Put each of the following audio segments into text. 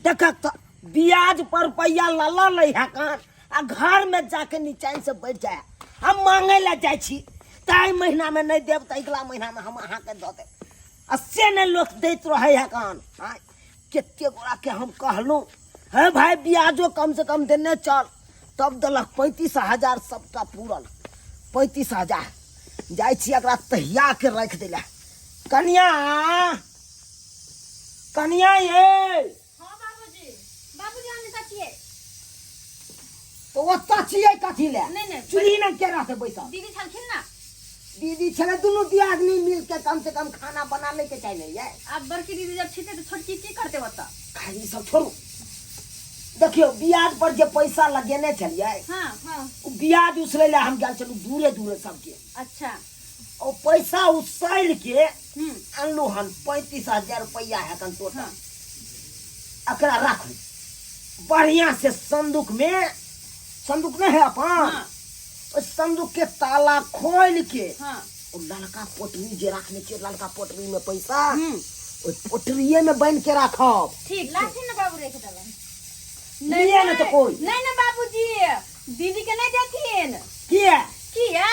देखक तऽ ब्याज पर रुपैआ लऽ लऽ लै है कान आ घरमे जाके निचैन से बैठ जाए। हम मांगे लए जाइ छी तऽ एहि महीनामे नहि देब तऽ अगिला महीनामे हम अहाँके दऽ देब, आ से नहि लोक दैत रहै है कान। आँय, कते गोराके हम कहलहुँ, हे भाय ब्याजो कम से कम देने चल, तब देलक 35,000, सबटा पूरल 35,000। जाइ छी एकरा तहिया के राखि दै। कनिया, कनिया ये। हाँ बाबूजी, बाबूजी हम एतऽ छियै। तऽ ओतऽ छियै कथी लए? नहि, नहि। चूल्ही ने के रहतै बैसल? दीदी छलखिन ना। दीदी छलै, दुनू दियादनी मिल के कम से कम खाना बना ले के चाही ने ये। आब बड़की दीदी जब छितै तऽ छोटकी की करतै ओतऽ? खाली सब छोड़ू, देखियौ ब्याज पर जे पैसा लगेने छलियै, हाँ हाँ ओ ब्याज उसलै लए हम गेल छलहुँ दूरे दूरे सबके। ओ पैसा उसैल के अनलहुँ हन, 35,000 रुपैआ है कन टोटल। एकरा राखू बढ़िया से संदूक में, संदूक नहीं है अपन, ओहि संदूक के ताला खोल के ओ ललका पोटरी जे रखने छियै, ललका पोटरी में पैसा, ओहि पोटरिये में बान्हि के राखब। ठीक छै। लाथिन ने बाबू, राखि देबनि। नहीं। लिअ ने तऽ कोइ। नहीं नहीं बाबूजी, दीदी के नहीं देथिन। किया? किया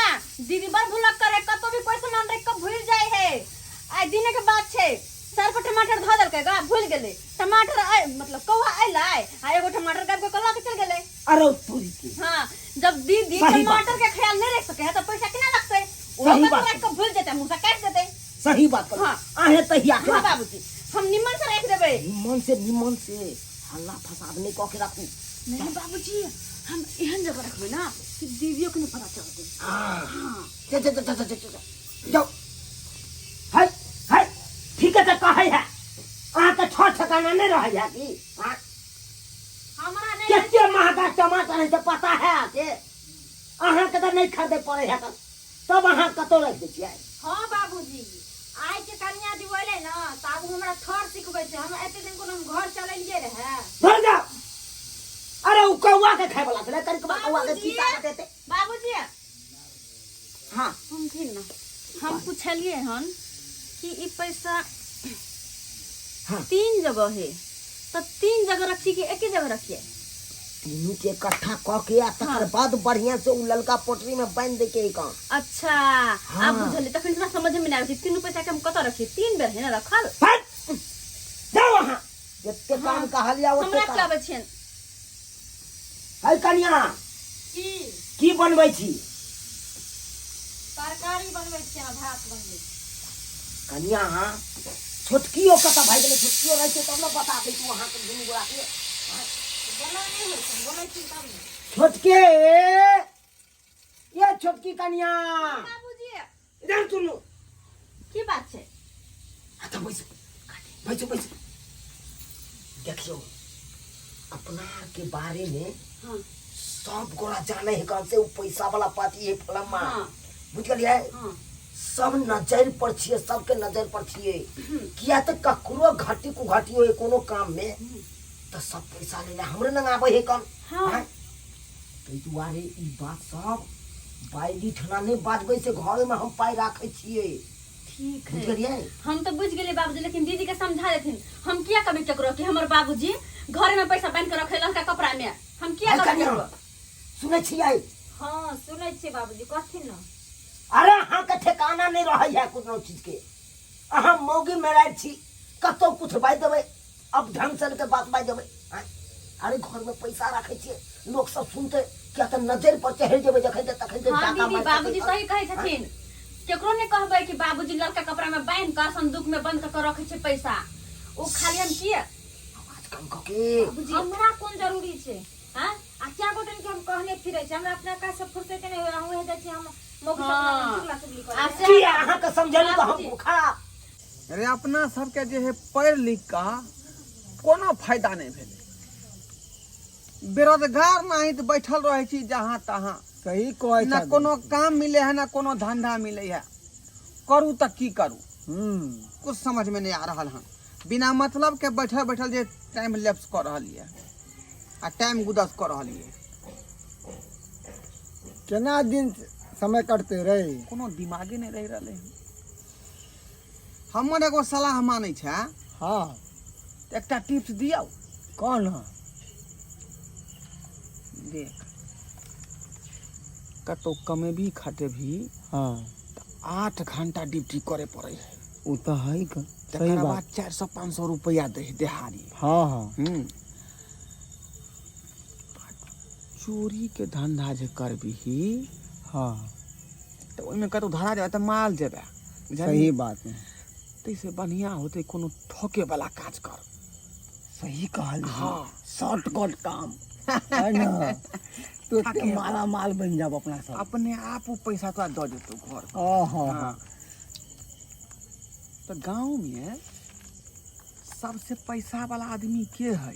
दीदी बड़ भुलक करे, कतौ भी कोई सामान रख के भूल जाए है। आइ दिने के बात छै, सर पर टमाटर धऽ देलकै गा, भूल गेलै टमाटर। आइ मतलब कौआ अयलै आ एगो टमाटर गाबि के लऽ के चलि गेलै। अरे तोरी के। हाँ, जब दीदी सही बात। टमाटर के ख्याल नहीं रख सके है तो पैसा केना रखते? सही ओहो बात। कतौ रख के भूल जेतै, मुँह से काटि देतै। सही बात कहलहुँ। अहें तहिया के हाँ राखू। बाबूजी, हम निमन से रख देबै। निमन से, निमन से, हल्ला फसाद नहीं कऽ के राखू। नहीं बाबूजी, हम एहन जगह रखबै ना कि दीदियों के नहीं पता चलतै। हाँ, जा जा जा जा जा जा जाओ। हाय हाय, ठीक है तऽ कहै है अहाँके ठोर ठेकाना नहीं रहै है की? हाँ? हमरा नहि। कते महगा टमाटर है से पता है अहाँके? अहाँके तऽ नहीं खरीदे पड़े है, तब अहाँ कतौ राखि दै छियै। हाँ बाबूजी, आइ के कनिया जी बोले ना तऽ आब हमरा थर सिखबै छै। हम एते दिन कोनो हम घर चलेलियै रहै? धर जाओ। अरे उ कौआ के खाय वाला छलै, कनिकबा कौआ के बाबूजी। सीता के देते। बाबूजी। हाँ। सुनथिन ना, हम पूछलिए हन कि ई पैसा 3 जगह है तो 3 जगह रखी कि एके जगह रखिए? तीनू के इकट्ठा कऽ के आ तकर बाद बढ़िया से उ ललका पोटरी में बांधि दे के है काम। अच्छा, आब बुझलिए। तखन हमरा समझ में नहीं आबै छै तीनू पैसा के हम कतऽ रखिए, 3 बेर है ना रखल। हट! जाओ, अहाँ जते काम कहलिया ओते हमरा काम। की आबै छियनि? है कनिया। की? की बनबै छी? तरकारी बनबै छी आ भात बनबै छी। कनिया, छोटकियो कतऽ भागि गेलै? छोटकियो रहै छै तब ने बता दै तू अहाँके दुनू गोरा के। बोला नहि होइ छै, बोलै छी तब ने। छोटके, ये छोटकी कनिया। बाबूजी। इधर सुनू। की बात छै? अच्छा बैसू बैसू बैसू। देखियौ, अपना के बारे में सब गोरा जाने है कौन से वो पैसा वाला पार्टी है फलम्मा। बुझ गेलियै? सब नजर पर छियै, सबके नजर पर छियै। किया तऽ ककरो घाटी कुघाटी होय कोनो काम में तऽ सब पैसा ले हमरे लग आबै है कम। ताहि दुआरे ई बात सब बाइली ठना नहि बाजबै से घर में हम पाइ राखै छियै। ठीक बुझ है। गेलियै? हम तो बुझ गेलियै बाबूजी, लेकिन दीदी के समझा देथिन। हम किया कभी केकरो कि हमर बाबूजी घर में पैसा बांध के रखे लड़का कपड़ा में, हम किया है कभी कनिया, केकरो? सुनै छियै? हाँ सुनै छियै बाबूजी, कहथिन ने। अरे अहाँके ठेकाना नहि रहै है कोनो चीज के। अहाँ मौगी मेराइ छी, कतौ कुछ बाजि देबै, अब ढंग से के बात बाजि देबै। आँय? अरे घर में पैसा राखै छियै, लोक सब सुनतै, किया तऽ नजर पर चढ़ि जेबै जखन ते तखन ते हाँ डाका दीदी, मारि बाबूजी सकै। सही कहै छथिन। केकरो नहि कहबै कि बाबूजी लड़का कपड़ा में बांध कऽ संदूक में बंद कऽ के रखै छै पैसा। ओ खाली हम किया आवाज कम कऽ के। बाबूजी। हमरा कोन जरूरी छै? हाँ, आ क्या गोटन के हम कहने फिरै छी, हमरा अपना काज से फुर्सत नहि होय, हम उहे जाइ छी, हम मौगी सब हाँ। चुगला चुगली आ करै। से की अहाँके समझेलहुँ तऽ हम बाबूजी। खराब? अरे अपना सबके जे है पढ़ि लिख कऽ कोनो फायदा नहि भेलै, बेरोजगार नहीं तऽ बैठल रहै छी जहाँ तहाँ। सही कहै ना छह। कोनो काम मिले है, ना कोनो धंधा मिले है। करू तऽ की करू? कुछ समझ में नहीं आ रहल हन। बिना मतलब के बैठल बैठल जे टाइम लैप्स कऽ रहल यऽ आ टाइम गुदस कऽ रहल यऽ। केना दिन समय कटते रे? कोनो दिमागे नहि रहि रहलै हन। हमर एगो सलाह मानै छै? तऽ एकटा टिप्स दियौ। कौन है? देख कतौ कमेबी खटेबी हाँ 8 घंटा ड्यूटी करे पड़े है। ओ तऽ है क सही तकर बात। बाद 400 500 रुपया दे है देहाड़ी। हाँ हाँ चोरी के धंधा जे करबीही हाँ तऽ ओहिमे कतौ धरा जेबै तऽ माल जेबै। सही बात है। ताहिसँ बढ़िआँ होतै कोनो ठोके वाला काज कर। सही कहल। हाँ। शॉर्टकट काम है ना, तो एते माला माल बन जाब अपना सब। अपने आप ओ पैसा तोरा दऽ देतौ घर। हाँ हाँ हाँ। तऽ गाँवमे सबसे पैसा वाला आदमी के है?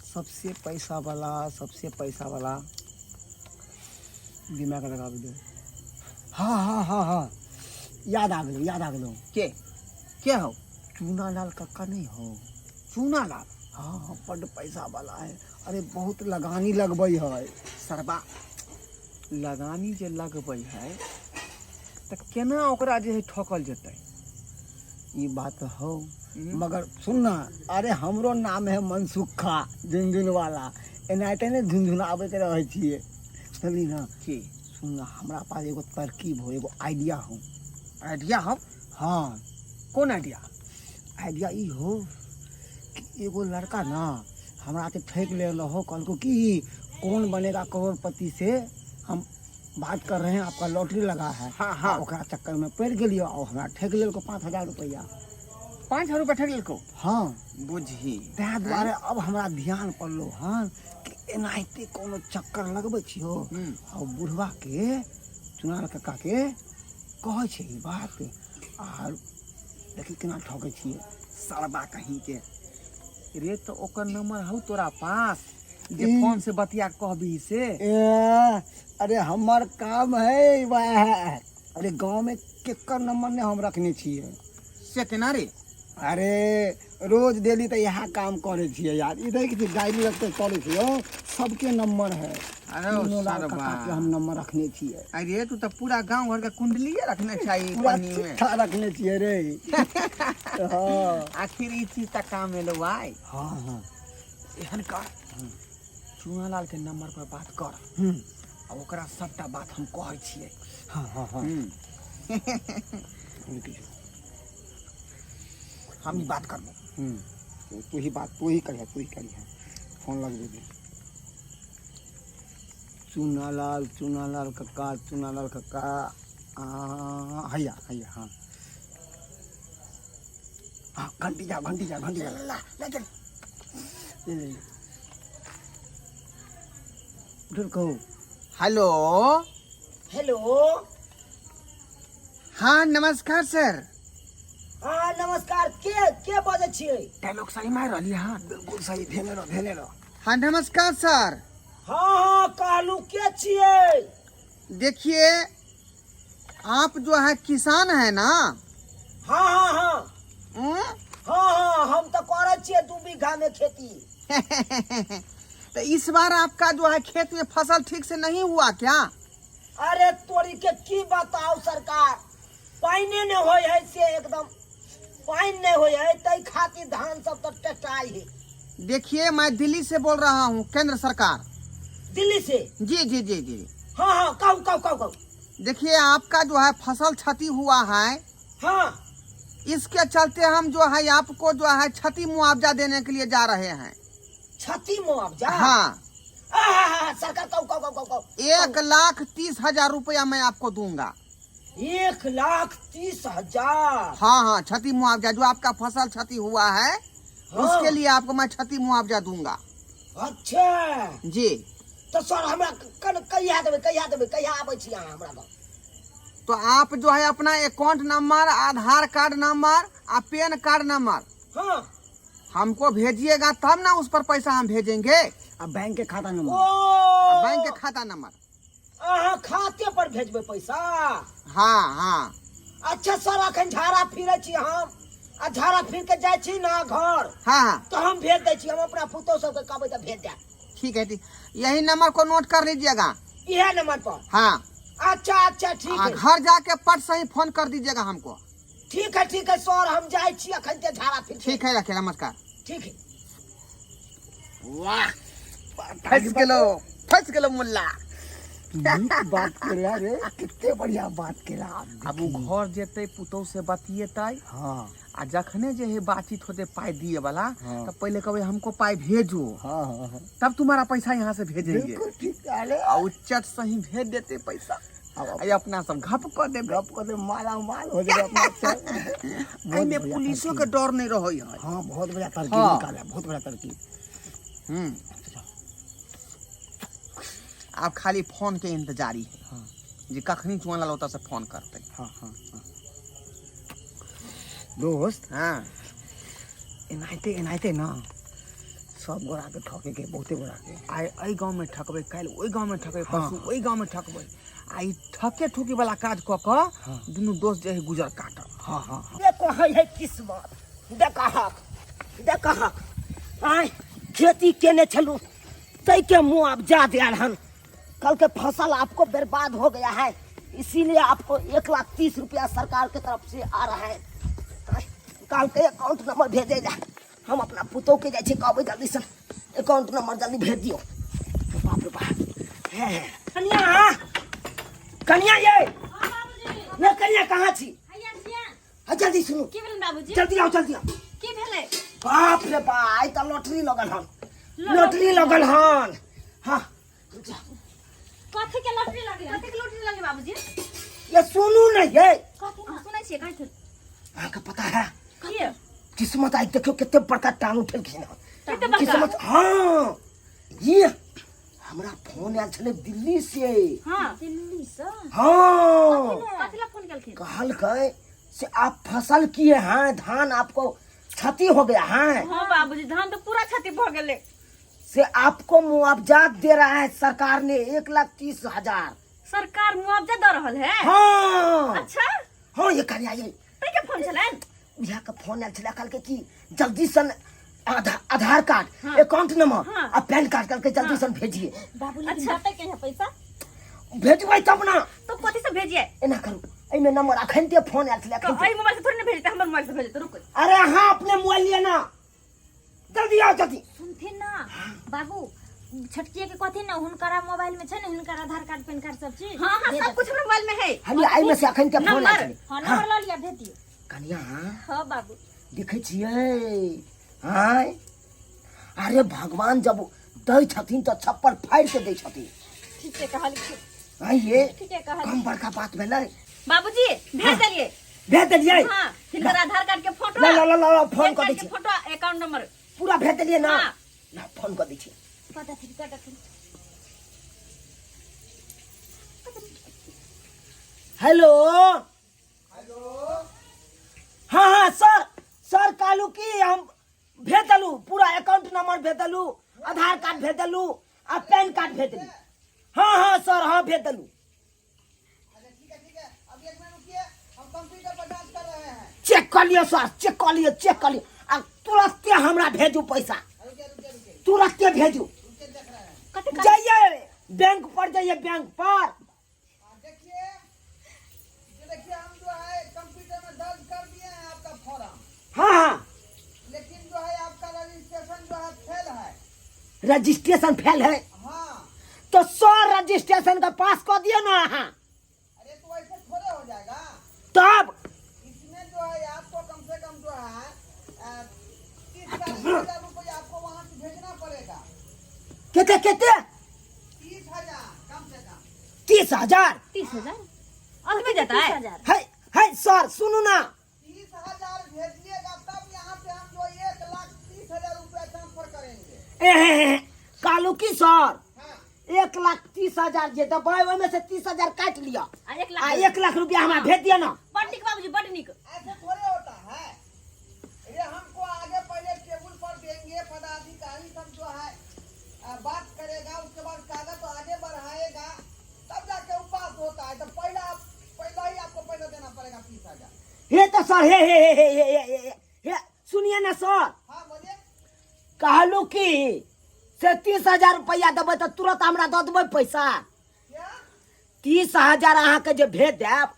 सबसे पैसा वाला, सबसे पैसा वाला, दिमाग लगाबे दे। हाँ हाँ हाँ हाँ, याद आ गेलो, याद आ गेलो। के के हौ? चूना लाल कक्का नहीं हो? चूना लाल? हाँ हाँ, बड्ड पैसा वाला है। अरे, बहुत लगानी लगबै है। सरबा, लगानी जे लगबै है तऽ केना ओकरा जे है ठकल जेतै? ई बात हो, मगर सुन ना, अरे हमरो नाम है मनसुखा झुनझुन वाला। एनाहिते ने झुनझुनाबैत रहै छियै, समझली ना? की? सुन ना, हमरा पास एगो तरकीब हो, एगो आइडिया हो। आइडिया हौ? हाँ। कोन आइडिया? आइडिया ई हो कि एगो लड़का ना हमरा के ठकि ले रहो। कहलको कि कौन बनेगा करोड़पति से हम बात कर रहे हैं, आपका लॉटरी लगा है। हाँ, हाँ। आ ओकरा चक्कर में पड़ि गेलियो और हमरा ठकि लेलको 5,000 रुपया। 5,000 रुपया ठकि लेलको? हाँ। बुझही। ताहि दुआरे अब हमरा ध्यान पड़लो हन कि एनाहिते कोनो चक्कर लगबै छियो आ बुढ़वा के, चुनार कक्का के कहै छै ई बात आर देखी केना ठकै छियै। सरबा कहीं के रे, तऽ ओकर नंबर हौ तोरा पास जे फोन से बतिया के कहबी से? ए, अरे हमर काम है वएह। अरे, गाँव में केकर नंबर ने हम रखने छियै। से केना रे? अरे, रोज डेली तऽ इएह काम करै छियै यार। ई देख छी, डायरी रखते करै छियै, सबके नंबर है। अरे तीनों लाल सरबा। काका के हम नंबर रखने छियै। अरे, तू तऽ पूरा गांव घर के कुंडलिये रखने चाही पूरा पन्नी में। चिट्ठा रखने छियै रे, हाँ। आखिर ई चीज तऽ काम एलो आइ। हाँ हाँ एहन कर, चूनालाल के नंबर पर बात कर आ ओकरा सबटा बात हम कहै छियै। हाँ हाँ हाँ रुकि जो। हम ई बात करबो। तू ही बात, तू ही करिहे, तू ही करिहे। फोन लगबे दे। चूनालाल, चूनालाल कक्का, चूनालाल कक्का, हैया हैया, हाँ हाँ, घंटी जा, घंटी जा, घंटी जा। ला ला, चल। ले ले ले, उठल कहू। हेलो। हेलो। हाँ, नमस्कार सर। हाँ, नमस्कार। के के बजै छियै? डायलॉग सही मारि रहली? हाँ। बिल्कुल सही, धेने रहो, धेने रहो। हाँ, नमस्कार सर। हाँ हाँ, कहलू के छियै? देखिए, आप जो है किसान है ना? हाँ हाँ हाँ हम्म? हाँ हाँ, हम तऽ करै छियै 2 बीघा में खेती। तो इस बार आपका जो है खेत में फसल ठीक से नहीं हुआ क्या? अरे तोरी के, की बताओ सरकार, पानिए नहि होइ है से, एकदम पानि नहि होइ है, ताहि खातिर धान सब तऽ टटाइ है। देखिए, मैं दिल्ली से बोल रहा हूँ, केंद्र सरकार। दिल्ली से? जी जी जी जी हाँ हाँ, कहू कहू कहू कहू। देखिए, आपका जो है फसल क्षति हुआ है। हाँ। इसके चलते हम जो है आपको जो है क्षति मुआवजा देने के लिए जा रहे हैं। क्षति मुआवजा? हाँ। आहा, सरकार, कहू कहू कहू कहू। 1,30,000 रुपया मैं आपको दूंगा। 1,30,000? हाँ हाँ, क्षति मुआवजा, जो आपका फसल क्षति हुआ है, उसके लिए आपको मैं क्षति मुआवजा दूंगा। अच्छा। जी। तऽ सर, हमरा कन कहिया देबै, कहिया देबै, कहिया आबै छी अहाँ हमरा गाँव? तो आप जो है अपना अकाउंट नंबर, आधार कार्ड नंबर और पैन कार्ड नंबर हमको भेजिएगा, तब ना उस पर पैसा हम भेजेंगे। आ बैंक के खाता नंबर। ओ। बैंक के खाता नंबर। अहाँ खाते पर भेजबै पैसा? हाँ हाँ अच्छा सर, अखन झाड़ा फिरै छी हम आ झाड़ा फिर के जाइ छी ना घर, हाँ हाँ तऽ हम भेज दै छी। हम अपना पुतोह सबके कहबै तऽ भेज देब। ठीक है, ठीक, यही नंबर को नोट कर लीजिएगा। इहे नंबर पर? हाँ। अच्छा अच्छा, ठीक आ है। घर जाके पट सही फोन कर दीजिएगा हमको। ठीक है, ठीक है सर, हम जाइ छी अखन के झाड़ा फिर के। ठीक है, रखिए, नमस्कार। ठीक है। वाह, फंस गेलो, फंस गेलो मुल्ला। नीक बात केला रे, कते बढ़िया बात केला। आब ओ घर जेतै, पुतोह से बतियेतै। आ जखने जे है बातचीत होते पाई दिए वाला, तो पहले कहबै हमको पाई भेजो, हाँ हाँ हाँ तब तुम्हारा पैसा यहाँ से भेजेंगे। बिल्कुल ठीक। अरे आ उ चट सही भेज देते पैसा। अब आ अपना सब घप कऽ देबै। गप कर दे, माला माल हो जाए अपना सब। बहुत एहिमे बढ़िया पुलिसो के तरकीब। डर नहीं रहै है। हाँ, बहुत बढ़िया तरकीब निकाला, बहुत बढ़िया तरकीब। आब खाली फोन के इंतजारी है जे कखनी चुअन लाल ओतऽ से फोन करतै। हाँ हाँ हाँ दोस्त। एनाहिते एनाहिते ना सब गोरा के ठके के, बहुते गोरा के। आइ एहि गाँव में ठकबै, काल्हि ओहि गाँव में ठकबै, परसू ओहि गाँव में ठकबै, आ ई ठके ठुकी वाला काज कऽ कऽ दुनू दोस्त जे है गुजर काटब। हाँ हाँ हाँ देखो है, है किस्मत, देखहक देखहक, आय खेती केने छलू तै के मुआवजा दिया हन। कल के फसल आपको बर्बाद हो गया है, इसीलिए आपको 1,30,000 रुपया सरकार के तरफ से आ रहा है। कल के अकाउंट नंबर भेजे जा, हम अपना पुतोह के जाइ छी कहबै जल्दी से अकाउंट नंबर जल्दी भेज दियो। बाप रे बाप। हे कनिया, कनिया ये ने कनिया कहाँ छी? हैया छियै। हाँ, जल्दी सुनू। की भेलै बाबूजी? जल्दी आओ, जल्दी आओ। की भेलै? बाप रे बा, आइ तऽ लॉटरी लगल हन, लॉटरी लगल हन। हाँ। कथी के लॉटरी लगलै? कथी के लॉटरी लगलै बाबूजी? ये सुनू ने ये। कथी? अहाँ सुनै छियै कहीं? अहाँके पता है की? किस्मत आज देखियो कते बड़का टांग उठेलखिन हन। कते बड़का? किस्मत, हाँ, ये हमरा फोन आयल छलै दिल्ली से। दिल्ली से? हाँ। कथी ला फोन केलखिन? कहलकै से आप फसल किए हैं, धान आपको क्षति हो गया है। हाँ बाबूजी, धान तो पूरा क्षति भऽ गेलै। से आपको मुआवजा दे रहा है सरकार ने 1,30,000। सरकार मुआवजा दऽ रहल है? हाँ। अच्छा। हाँ, ये करिया ये तै के फोन छलनि? उहा के फोन आयल छलै, कहलकै कि जल्दी सन आधार कार्ड, अकाउंट नंबर आ पैन कार्ड कहलकै जल्दी सन भेजिए। बाबू, लेकिन देतै के है पैसा? भेजबै तब ना। तो कथी से भेजिए? एना करू, एहिमे नंबर अखन ते फोन आयल छलै तो अखन। एहि मोबाइल से थोड़ी ना भेजते, हमर मोबाइल से भेजते, रुको। अरे अहाँ अपने मोबाइल लिअ ना, जल्दी आओ जल्दी। सुनथिन ना बाबू, छोटकिए के कहथिन ना, हुनकरा मोबाइल में छै ने हुनकर आधार कार्ड, पैन कार्ड सब चीज। हाँ हाँ दे सब देथिन। कुछ हमरा मोबाइल में है। हलिया, एहिमे से अखन ते फोन आयल नंबर। छलै। हाँ, नंबर लऽ लिअ, भेज दियौ। कनिया। हाँ बाबू। देखै छियै आँय, अरे भगवान जब दै छथिन तऽ छप्पर फाड़ि के दै छथिन। ठीके कहलखिन। आँय ये, ठीके कहलखिन। कम बड़का बात भेलै? बाबूजी, भेज देलियै। भेज देलियै? हाँ, हिनकर आधार कार्ड के फोटो, ला ला ला ला ला, फोन पैन कऽ कार्ड दै के छी। फोटो, अकाउंट नंबर पूरा भेज देलियै ना? हाँ। ला फोन कऽ दै छी। कऽ देथिन, कऽ देथिन। हेलो। हाँ हाँ सर, सर कहलू कि हम भेज देलू, पूरा अकाउंट नंबर भेज देलू, आधार कार्ड भेज देलू आ पैन कार्ड भेज देलू। हाँ हाँ सर, हाँ भेज देलू। अच्छा ठीक है, ठीक है, अभी एक मिनट रुकिए, हम कंप्यूटर पर जांच कर रहे हैं। चेक कर लियो सर, चेक कर लियो, चेक कर लियो आ तुरंते हमरा भेजू पैसा। रुकिए, रुकिए, रुकिए। तुरंते भेजू। रुकिए, देख रहे हैं। कते? जाइए बैंक पर, जाइए बैंक पर। देखिए ये देखिए, हम जो है कंप्यूटर में दर्ज कर दिए हैं आपका फॉर्म। हाँ हाँ लेकिन जो है आपका रजिस्ट्रेशन जो है फेल है। रजिस्ट्रेशन फेल है? हाँ। तो सर रजिस्ट्रेशन का पास कर दियो ना अहाँ। अरे तो ऐसे थोड़े हो जाएगा। तब? इसमें जो है आपको कम से कम जो है 30-40 हजार रुपया आपको वहाँ से भेजना पड़ेगा। केते केते? 30,000 कम से कम। 30,000? 30,000 अतबे देता है? 30,000। है है सर, सुनू ना। 30,000 भेजिएगा तब यहाँ से हम जो 1,30,000 रुपया ट्रांसफर करेंगे। ए हे हे, कहलू की सर, 1,30,000 जे देबै ओहिमे से 30,000 काटि लिअ। आ एक आ लाख 1 लाख रुपया हमरा भेज दिअ ना। बड नीक बाबूजी, बड नीक। ऐसे थोड़े होता है। ये हमको आगे पहले टेबल पर देंगे, पदाधिकारी सब जो है बात करेगा, उसके बाद कागज तो आगे बढ़ाएगा, तब जाके वो पास होता है। तो पहला पहला ही आपको पैसा देना पड़ेगा 30,000। हे तो सर, हे हे हे हे हे हे हे हे, सुनिए ना सर। हाँ, बोलिए। कहलू की से 30,000 रुपया देबै तऽ तुरंत हमरा दऽ देबै पैसा? क्या? 30,000 अहाँके जे भेज देब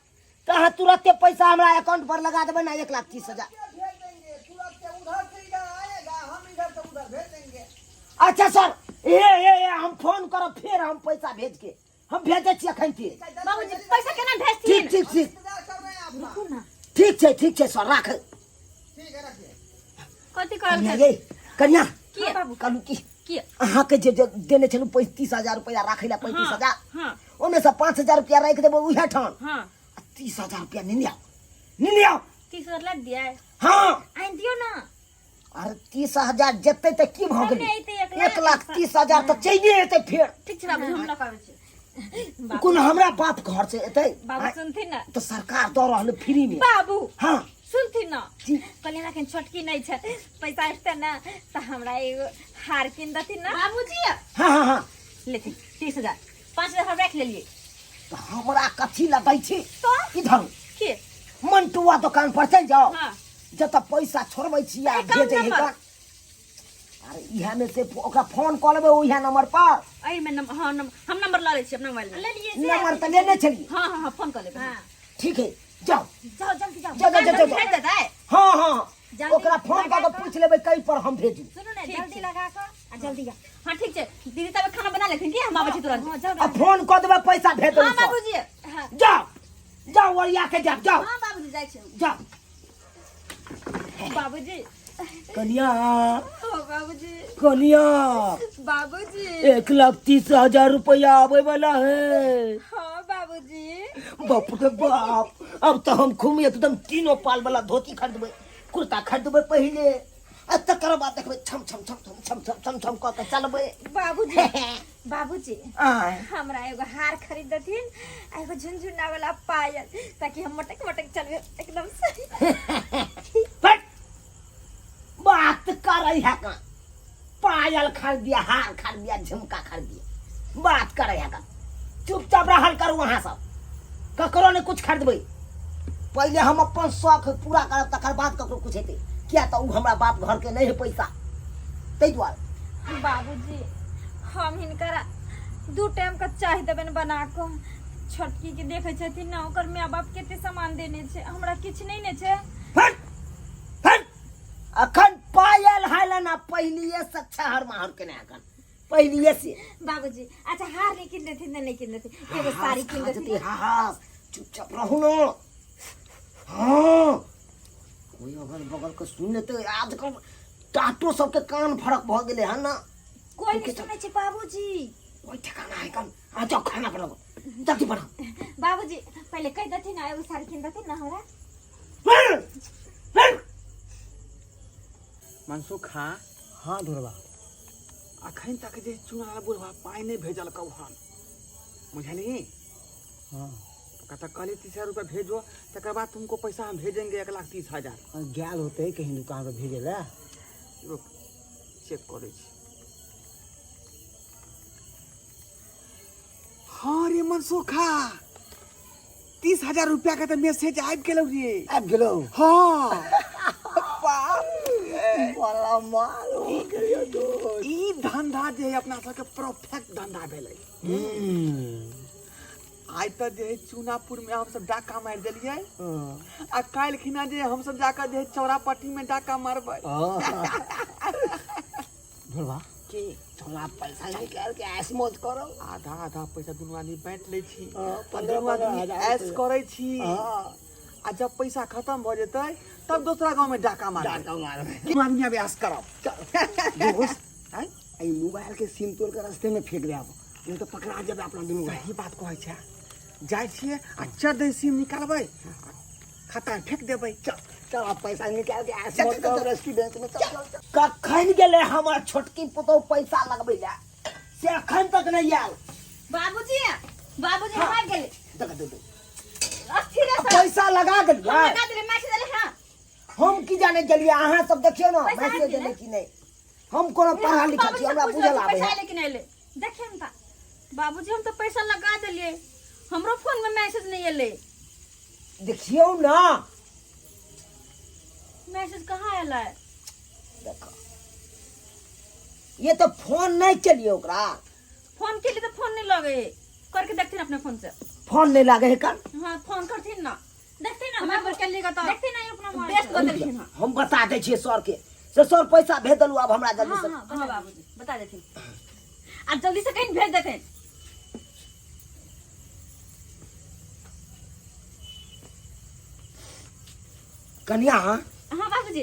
तऽ अहाँ तुरंते पैसा हमरा अकाउंट पर लगा देबै ना, 1,30,000? क्या भेज देंगे तुरंत के? उधर से इधर आएगा, हम इधर से उधर भेज देंगे। अच्छा सर, ए ए ए हम फोन करब फेर, हम पैसा भेज के हम भेजै छी अखन के। बाबूजी पैसा केना भेजथिन? ठीक ठीक ठीक। इंतजार कर रहे हैं आपका। ठीक छै, ठीक छै सर, राख। ठीक है, रखिए। कथी कन्या कहलकै? गे कन्या। की बाबू? कहलू की की? अहाँके जे जे देने छलहुँ 35,000 रुपया राखै लए, 35,000, हाँ। ओहिमे से 5,000 रुपया राखि देबै उएह ठाम। हाँ। आ 30,000 रुपया नेने आउ, नेने आउ। 30,000 लाग दिया? हाँ। आनि दियौ ने। अरे 30,000 जेतै तऽ की भऽ तब गेलै? ने एतै 1 लाख। 1,30,000 तऽ चलिए एतै फेर। ठीक छै बाबूजी, हम लऽ कऽ आबै छी। कोनो हमरा बाप घर से एतै? बाबू आँय, सुनथिन ने। तऽ सरकार दऽ रहल फ्री मे। बाबू। हाँ। सुनथिन ने। जी। कहलियै हमरा एखन छोटकी नहि छै, पैसा एतै ने तऽ हमरा एगो हार कीन देथिन ने। बाबूजी। हाँ हाँ हाँ। लेथिन 30,000, 5,000 हम राखि लेलियै। तऽ हमरा कथी लए दै छी? तऽ? इधर। की? मंटुआ दोकान पर चलि जाओ। हाँ। जतऽ पैसा छोड़बै छी आ अकाउंट भेजै है नंबर। कन। अरे इएह में से ओकरा फोन कऽ लेबै ओएह नंबर पर। एहिमे नम, हाँ, हम नंबर लऽ लै छी अपना मोबाइल में। लेलियै से। नंबर तऽ लेने छलियै। हाँ हाँ हाँ, फोन कऽ लेबै। हाँ। ठीक है, जाओ। जाओ जल्दी जाओ। जाओ जाओ जाओ भेज जाओ। देतै? हाँ हाँ। जल्दी ओकरा फोन कऽ लगा के पूछ लेबै कई पर हम भेजू। सुनू ने, ठीक जल्दी छै। लगा कऽ आ जल्दी जाओ। हाँ ठीक छै दीदी, तब खाना बना लेथिन कि हम आबै छी तुरंत। हाँ, जाओ। आ फोन कऽ देबै, पैसा भेज देबै हाँ सब। बाबूजी। हाँ। जाओ जाओ, ओरिया के जाओ जाओ। हाँ बाबूजी, जाइ छी हम। जाओ। बाबूजी। कनिया। ओ बाबूजी। कनिया। बाबूजी। 1,30,000 रुपया आवे वाला है। हाँ बाबूजी। बाप रे बाप, अब तो हम खूब एकदम तीनों पाल वाला धोती खरीदबै, कुर्ता खरीदबै पहिले, आ तकर बाद देखबै छम छम छम छम छम छम छम छम कऽ के चलबै। बाबूजी, बाबूजी। आय। हमरा एगो हार खरीद देथिन आ एगो झुनझुना वाला पायल, ताकि हम मटक मटक चलबे एकदम सही। फट बात करै है का, पायल खरीदिया, हार खरीदिया, झुमका खरीदिया, बात करै है का। चुपचाप रहल करू अहाँ सब, ककरो ने कुछ खरीदबै। पहिले हम अपन शौक पूरा करब, तकर बाद ककरो कुछ हेतै। किया तऽ ओ हमरा बाप घर के नहि है पैसा, ताहि दुआरे। बाबूजी, हम हिनकर 2 टाइम के चाय देबनि बना कऽ। छोटकी के देखै छथिन ने, ओकर माय बाप कते सामान देने छै, हमरा किछु नहि ने छै। हट हट, अखन पायल हायल ना पहिलिए से छहर माहर केने अखन पहिलिए से। बाबूजी, अच्छा हार नहीं किन देथिन ने, नहीं किन देथिन, एगो साड़ी किन खा देथिन। जेतै हास, चुपचाप रहू न। हाँ, कोई अगल बगल के सुन लेतै। आजकल टाटो सबके कान फरक भऽ गेलै हन ना। कोई नहीं सुनै छै बाबूजी। कोई ठिकाना है कन। आ जाओ, खाना बनाओ, जल्दी बनाओ। बाबूजी पहले कह देथिन ना, एगो साड़ी किन देथिन ना हमरा। मनसुख। हाँ। हाँ ढोरबा। अखन तक जे चुनाव बुढ़वा पाइ नहि भेजलकौ हन, बुझलिही? हाँ। कहता कहली 30,000 रुपया भेजो, तकर बाद तुमको पैसा हम भेजेंगे 1,30,000। गेल होते कहीं दुकान पर भेजे ला। रुक, चेक करै छी। हाँ रे मनसुखा, 30,000 रुपया के तऽ मैसेज आबि गेलौ रे। आबि गेलौ? हाँ बाप। बड़ा माल हो गेलियो दोस्त। ई धंधा जे है अपना सबके परफेक्ट धंधा भेलै। आइ तऽ जे है चूनापुर में हमसब डाका मारि देलियै, आ काल्हि खिना जे हमसब जाकऽ जे है चौरापट्टी में डाका मारबै। ढोलबा। की? थोड़ा पैसा निकाल के ऐश मौज करो। आधा आधा पैसा दुनू आदमी बांटि लै छी। हाँ, आ पंद्रह दुनू पंद्रह आदमी हजार ऐश रुपया। करै छी। हाँ। आ जब पैसा खत्म भऽ जेतै तब दोसरा गाँव में डाका मारबै। डाका मारबै। दुनू आदमी आब ऐश करब। दोस्त, आँय? एहि मोबाइल के सिम तोड़ के रास्ते में फेंक देब, नहीं तो पकड़ा जेबै अपना दुनू गोरा। सही बात कहै छै। जाइ छियै आ चढ़ दै सिम निकालबै आ खाता में फेंक देबै। चल चल, अब पैसा निकाल के ऐश चल, मौज चल, करब चल। रेस्टोरेंट में। चल चल चल। कखन गेलै हमर छोटकी पुतहु पैसा लगबै लए, से अखन तक नहि आयल। बाबूजी, बाबूजी, हम आबि गेलै। देख दे दे। अस्थिर है सर। पैसा लगा गेलियै? हम लगा देलियै, मैसेज एलै हँ। हम की जाने गेलियै, अहाँ सब देखियौ ने पैसा आबि मैसेज गेलै? एलै कि नहि। हम कोनो पढ़ा लिखा छी, हमरा बाबूजी से बुझल पूछ आबै पैसा है। एलै कि नहि एलै? देखियौ ने तऽ। बाबूजी, हम तऽ पैसा लगा देलियै, हमरो फोन में मैसेज नहि एलै। देखियौ ने। मैसेज कहाँ एलै? देखो, ये तो फोन नहीं चलिए ओकरा। फोन के लिए तो फोन नहीं लगे, करके देखथिन अपने फोन से। फोन नहीं लागे है कल? हाँ, फोन करथिन ना। देखथिन ना। हमरा पर के लिए तो देखथिन ना अपना मोबाइल बेस्ट से। बदलखिन हँ। हम बता दै छियै सर के, से सर पैसा भेज देलू आब हमरा जल्दी हाँ से हाँ हाँ बाबूजी बता देथिन आप जल्दी से कहीं भेज देते कन्या हाँ बाबूजी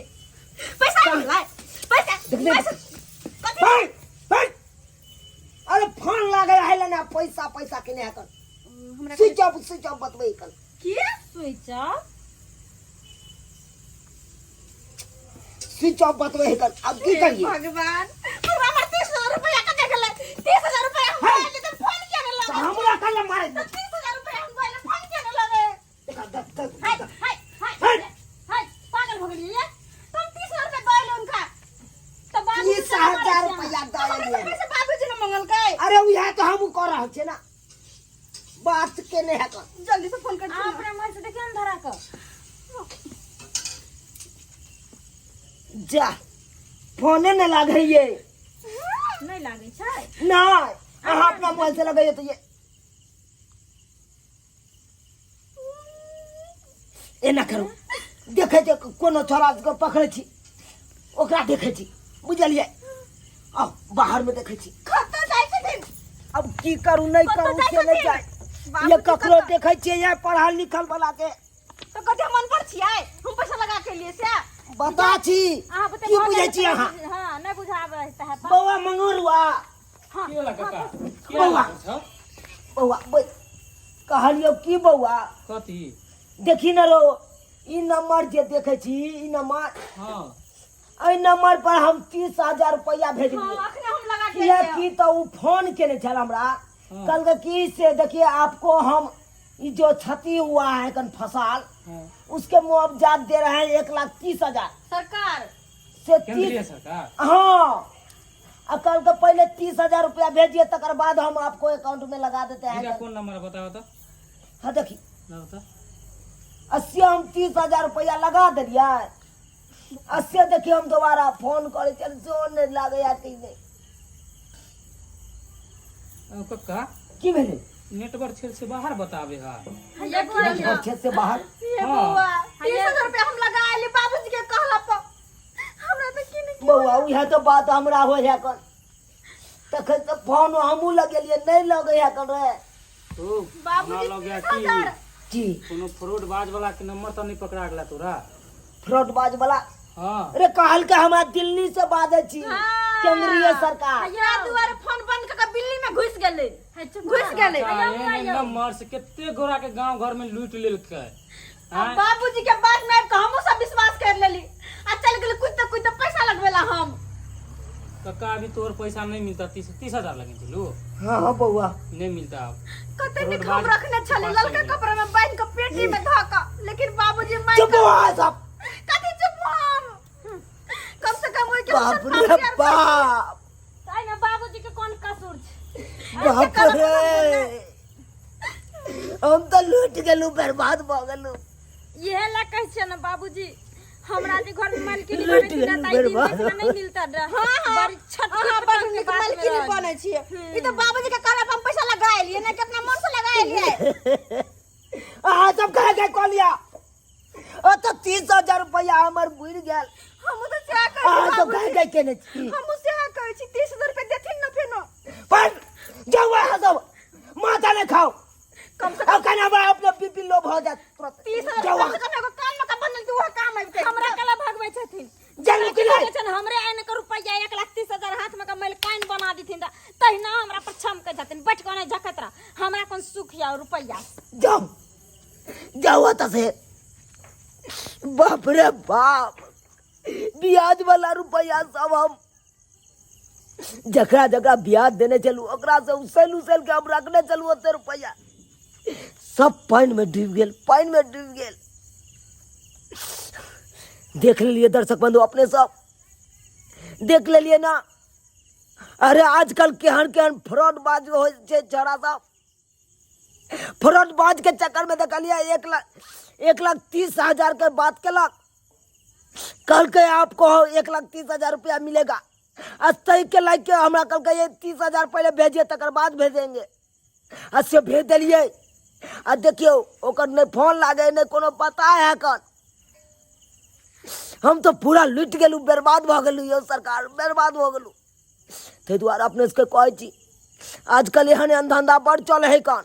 पैसा लाए पैसा देखने- पैसा कथी भाई भाई अरे फोन लागे है ना पैसा पैसा केने है कल हमरा स्विच ऑफ स्विच ऑफ बतबै कल की स्विच ऑफ स्विच ऑफ बतबै है कल अब की करिए भगवान पूरा हमर 30000 रुपया का देख ले 30000 रुपया हम है। ले तो फोन किया ना तो लगे हमरा कल मारे 30000 रुपया हम ले फोन किया ना लगे देखा देख देख हाय देख। हाय हाय हाय। हाय पागल हो गेलिए तुम 30000 रुपया दे उनका तो बाबूजी 30,000 रुपया दऽ देलियै। पैसा बाबूजी ने मंगलकै अरे उएह तऽ हमहूँ कऽ रहल छियै ने बात के नहि है कल जल्दी से फोन कर अहाँ अपना मोबाइल से देखियौ ने धरा कऽ जा फोने नहि लागै ये नहि लागै छै नहि अहाँ अपना मोबाइल से लगैए तऽ ये एना करू देखै छै कोनो छोड़ा सबके पकड़ै छी ओकरा देखै छी बुझलियै आउ बाहरमे देखै छी कतऽ जाइ छथिन अब की करू नहि कतऽ करू जाइ से नहि छथिन? जाइ बाबूजी ये ककरो कतऽ? देखै छियै या पढ़ल लिखल वाला के तऽ कथी हम अनपढ़ छियै हम पैसा लगा के लिए से बता छी अहाँ बुते की भऽ बुझै जायत छी अहाँ हँ नहि बुझाबै है बौआ मंगरुआ हाँ की होला काका की बौआ। छौ बौआ कहलियौ की बौआ कथी देखी न रो ई नंबर जे देखै छी ई नंबर हाँ एहि नंबर पर हम 30,000 रुपया भेजलियै हाँ अखने हम लगा के किया एलियै। की तो उ फोन केने छल हमरा हाँ। कहलकै की से देखिए आपको हम ई जो क्षति हुआ है कन फसल हाँ उसके मुआवजा दे रहे हैं 1,30,000 सरकार से केंद्रीय तीस सरकार हाँ आ कल के पहले 30,000 रुपया भेजिए तकर बाद हम आपको अकाउंट में लगा देते जीरा हैं कोन नंबर बताओ तो हाँ देखी ना बता अस्सी हम 30,000 रुपया लगा दिलियै अस्सी देखिए हम दोबारा फोन करे चल जो नहीं लागे या की नहीं ओ कक्का की भेलै नेटवर्क क्षेत्र से बाहर बतावे है ये बौआ खेत से बाहर ये हाँ। बौआ 30,000 रुपया हम लगा एली बाबूजी के कहला पर हमरा तऽ की नहि बौआ उएह तऽ बात हमरा होइ है कन तखन तऽ फोन हमहूँ लगेलियै नहि लगै है कन रे तू बाबूजी हमरा लग गया 30,000 की की कोनो फ्रॉड बाज वाला के नंबर तो नहीं पकड़ा गेला तोरा फ्रॉड बाज वाला हाँ अरे कहल के हमरा दिल्ली से बाजै छी हाँ। केंद्रीय सरकार या दुआरे फोन बंद कऽ के बिल्ली में घुसि गेलै घुसि गेलै एहन नंबर से कते गोरा के गांव घर में लूट लेलकै आ बाबूजी के बात में आबि कऽ हमहूँ सब विश्वास कर लेली आ चल गेली कुछ तऽ कुछ तऽ पैसा लगबेला हम कक्का अभी तोर पैसा नहीं मिलता तीस 30,000 लगे चलू हाँ हाँ बौआ नहीं मिलता अब कते नीक रोड हम बाज- रखने छली पास ललका चलि गेलै। कपड़ा में बांधि कऽ पेटी में धऽ कऽ लेकिन बाबूजी मारि चुप बौआ सब कथी चुप हम कम से कम ओइ के बाप रे बाप एहिमे बाबूजी के कोन कसूर छै बाप रे हम तऽ लूट गेलहुँ बर्बाद भऽ गेलहुँ इहे ला कहै छियै ने बाबूजी हमरा जे घर में मालकिनी लूट बनै छी ने गेलहुँ, तऽ ई दिन बर्बाद। देखना नहीं मिलता रह हाँ हाँ बड़ी छटकी अहाँ बड़ पटक के नीक बात में मालकिनी रहल। बनै छियै ई तऽ बाबूजी के कहला पर हम पैसा लगा एलियै ने कि अपना मन से लगा एलियै अहाँ सब कहे के कऽ लिअ ओ तऽ 30,000 रुपया हमर बुड़ि गेल हमहूँ तऽ सएह कहै अहाँ छी सब कहे बाबूजी के केने छी हमहूँ सएह कहै छी 30,000 रुपया देथिन ने फेनो पर जाउ अहाँ सब माथा नहि खाउ कम से अब कहना हमरा अपने बीपी लो भऽ जायत तुरंत 30,000 जाउ कम से कम एगो कान में का बनल तऽ ओहो काम अबितै हमरा कला भगबै छथिन जानू कि नहि छनि हमरे आनि के रुपैआ 1,30,000 हाथ में कमैल कान बना देथिन तऽ तहिना हमरा पर छमकै छथिन बैठ कऽ नहि झकैत रह हमरा कोन सुख या रुपैआ जाउ जाउ ओतऽ से बाप रे बाप ब्याज वाला रुपया सब हम जकरा जकरा ब्याज देने छलू ओकरा से उसैल उसैल के हम रखने छलू ओते रुपया सब पानि में डूबि गेल पानि में डूबि गेल देख लेलिए दर्शक बंधु अपने सब देख लेलिए ना अरे आजकल केहन केहन फ्रॉड बाज होइ छै छौड़ा सब फ्रॉड बाज के चक्कर में देखलिए 1,30,000 के बात केलक कहलकै आपको 1,30,000 रुपया मिलेगा आ तै के लाइक के हमरा कहलकै ये 30,000 पहले भेजिए तकर बाद भेजेंगे आ से भेज देलियै आ देखियौ ओकर नहि फोन लागे नहि कोनो पता है कन हम तऽ पूरा लुटि गेलहुँ, बर्बाद भऽ गेलहुँ यौ सरकार, बर्बाद भऽ गेलहुँ। ताहि दुआरे अपने सबके कहै छी, आजकल एहन एहन धन्धा बड़ चलै है कन,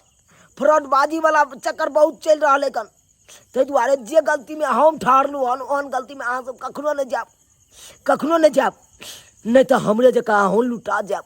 फ्रॉडबाजीवला चक्कर बहुत चलि रहल है कन। ताहि दुआरे जे गलतीमे हम ठहरलहुँ हन, ओहन गलतीमे अहाँ सब कखनो नहि जायब, कखनो नहि जायब, नहि तऽ हमरे जकाँ अहूँ लुटा जायब।